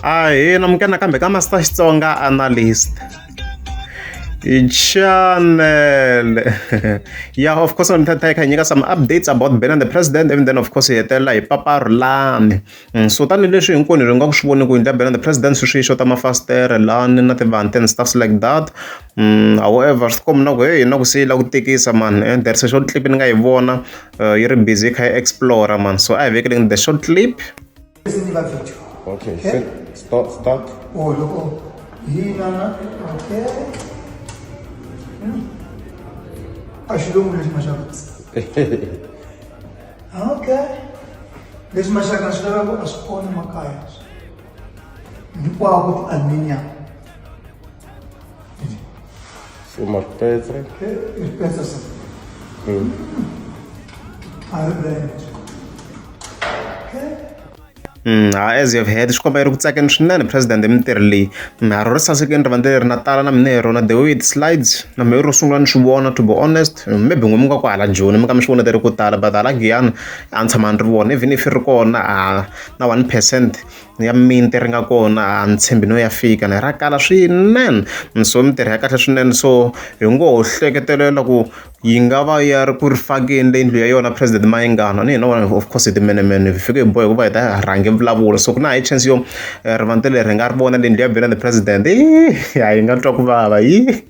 Ahee namukela nakambe ka Master Xitsonga Analyst channel. Yeah, of course, on hi kha hi nyika some updates about Ben and the President, and then of course hi hetelela hi Papa Rhulani. So tanihileswi hinkwenu hi nga ku swi voni ku yindlu ya Ben and the President sweswi yi xota mafasitere lani na tivanti and stuffs like that. However swi tikomba na ku heyi na ku se yi lava ku tikisa man, there is a short clip ni nga yi vona yi ri busy yi kha yi explore man, so a hi vekeleni the short clip. Okay, okay. Start, start. Oh, loko hina okay. A xilungu lexi maxaka. Okay. Leswi maxaka swi lavaka a swi kona makaya. Hinkwako ti-aluminium. So Marpetre. Ripetsa sa. A ri brand. Okay. As you have heard swi komba yi ri ku tsakeni swinene president hi mintirho leyi. Ha ro ri sasekini rivanti leri na tala na mina hi rona the way it slides na mehe ro sungula ni swi vona to be honest maybe n'we mi nga ku hala Joni mi nga mi swi vona ti ri ko tala but hala Giyani a ni tshama ni ri vona even if ri kona a na 1% ya miti ri nga kona a ni tshembi no ya fika ni ra kala swinene so mintirho ya kahle swinene so hi ngo ho hleketelela ku yi nga va ya ri ku ri fakeni le yindlu ya yona president Mayengani ni hina of course hi timenemene hi fike hi boha hikuva hi ta rhange vulavula so ku na high chance yo rivanti leri hi nga ri vona le yindlu ya Benny the President ha yi nga twa ku vava yi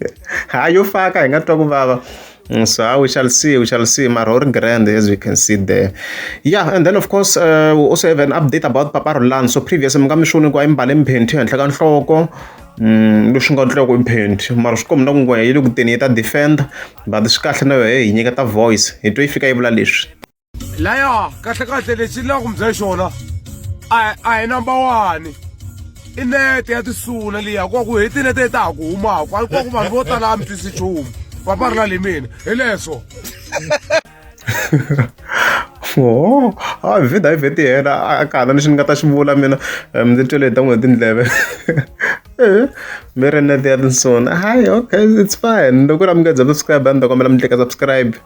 ha yo faka hi nga twa ku vava. So we shall see, we shall see. Marori Grand, as we can see there. Yeah, and then of course, we also have an update about Papa Rhulani. So previously, mi nga mi swi ku a yi mbale mphenti henhla ka nhloko. Leswi nga nhloko i mphenti mara swi komba na ku ngwenya yi le ku teni yi ta defend but swi kahle na yoho hi nyiketa voice hi twe yi fika yi vula leswi. Laya kahle kahle lexi ni lava ku mi byela xona a a hi number one i nete ya tisuna liya ku ku hi tinete ta ha ku humaka a ku vanhu vo tala a mi twisi nchumu papa ri na le mina hi leswo. Oh, a vheta hi vheti yena a ka ha na lexi ni nga ta xi vula mina ndzi twele hi ta n'wina tindleve mi ri nete ya tinsuna hayi okay it's fine loko ri a mi nga za subscribe a ni ta kombela mi tleka subscribe.